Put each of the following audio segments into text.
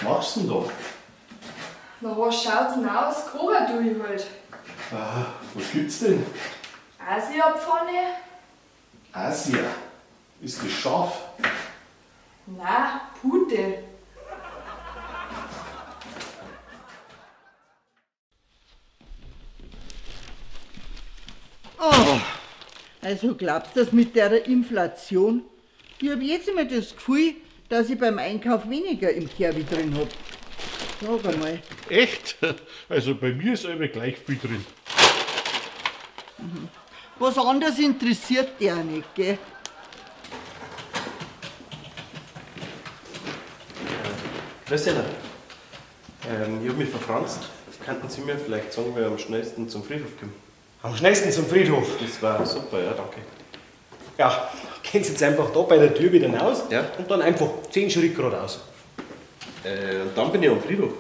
Was machst du denn da? Na, was schaut's denn aus? Kochen tu ich halt. Ah, was gibt's denn? Asia-Pfanne? Asia. Ist das scharf? Na, Pute. Oh, also glaubst du das mit der Inflation? Ich hab jetzt immer das Gefühl, dass ich beim Einkauf weniger im Kerbi drin hab. Sag einmal. Echt? Also bei mir ist immer gleich viel drin. Was anderes interessiert der nicht, gell? Grüß dich. Ich hab mich verfranst. Könnten Sie mir vielleicht sagen, wer am schnellsten zum Friedhof kommt? Am schnellsten zum Friedhof. Das war super, ja, danke. Ja, gehen Sie jetzt einfach da bei der Tür wieder raus Ja. und dann einfach 10 Schritte geradeaus. Und dann bin ich am Friedhof.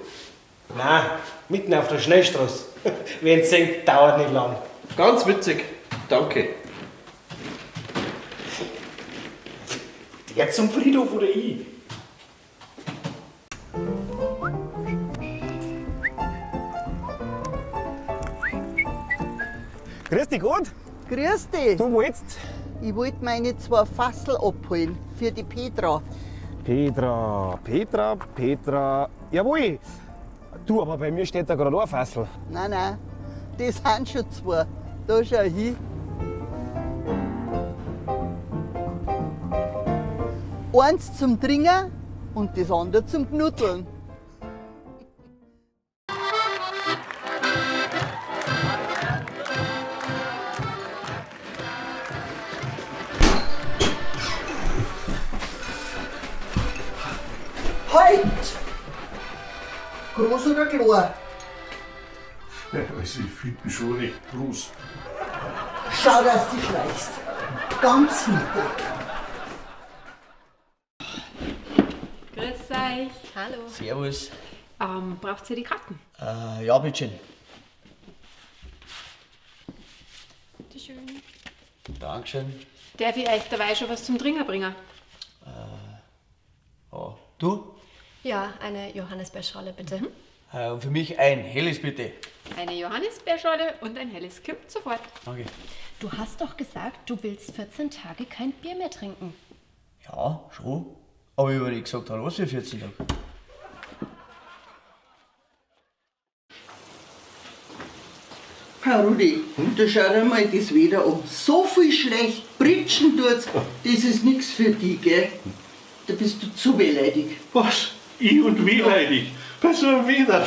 Nein, mitten auf der Schnellstraße. Wenn Sie sehen, dauert nicht lang. Ganz witzig. Danke. Der zum Friedhof oder ich? Grüß dich Gott. Grüß dich. Du wolltest? Ich wollte meine zwei Fassel abholen für die Petra. Petra, Petra, Petra. Jawohl. Du, aber bei mir steht da gerade ein Fassel. Nein, nein, das sind schon zwei. Da schau hin. Eins zum Trinken und das andere zum Knuddeln. Halt! Groß oder klein? Also ich finde mich schon recht groß. Schau, dass du dich schleichst. Ganz hinten. Grüß euch. Hallo. Servus. Braucht ihr die Karten? Ja, bitteschön. Bitte schön. Dankeschön. Darf ich euch dabei schon was zum Trinken bringen? Ja. Du? Ja, eine Johannisbeerschorle bitte. Und für mich ein helles bitte. Eine Johannisbeerschorle und ein helles kommt sofort. Danke. Du hast doch gesagt, du willst 14 Tage kein Bier mehr trinken. Ja, schon. Aber ich habe nicht gesagt, was für 14 Tage. Herr Rudi, da schau dir mal das Wetter an. So viel schlecht Pritschen tut's, das ist nix für dich, gell? Da bist du zu wehleidig. Was? Ich und wehleidig? Bei so einem Wetter?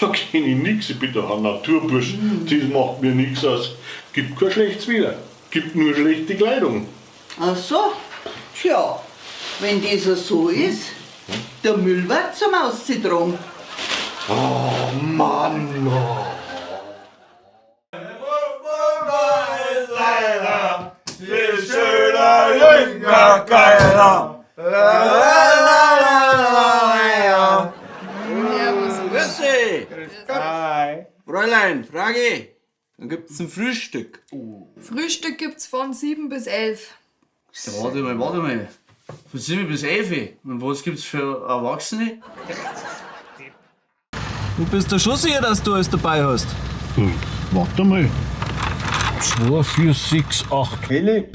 Da kenn ich nix. Ich bin doch ein Naturbursch. Das macht mir nix aus. Gibt kein schlechtes Wetter. Gibt nur schlechte Kleidung. Ach so? Tja, wenn das so ist, der Müll wird zum Ausziehen. Oh Mann! Oh. Grüß dich. Hi. Fräulein, Frage. Dann gibt's ein Frühstück. Frühstück gibt's von 7 bis 11. Ja, warte mal, warte mal. Von 7 bis 11. Und was gibt's für Erwachsene? Du bist doch schon sicher, dass du alles dabei hast. Warte mal. 2, 4, 6, 8 helle,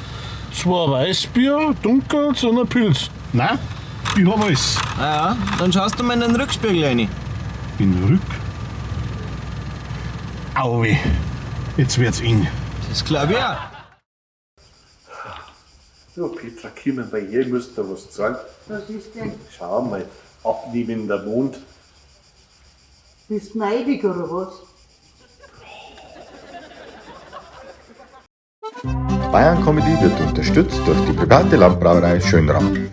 2 Weißbier, dunkels und ein Pilz. Nein, ich hab alles. Ah ja, dann schaust du mal in den Rückspiegel rein. In den Rück. Au weh. Jetzt wird's eng. Das glaub ich auch. So, Petra, komm bei ihr, ich muss da was zeigen. Was ist denn? Schau mal, abnehmender Mond. Bist du neidig oder was? Bayern Comedy wird unterstützt durch die private Landbrauerei Schönram.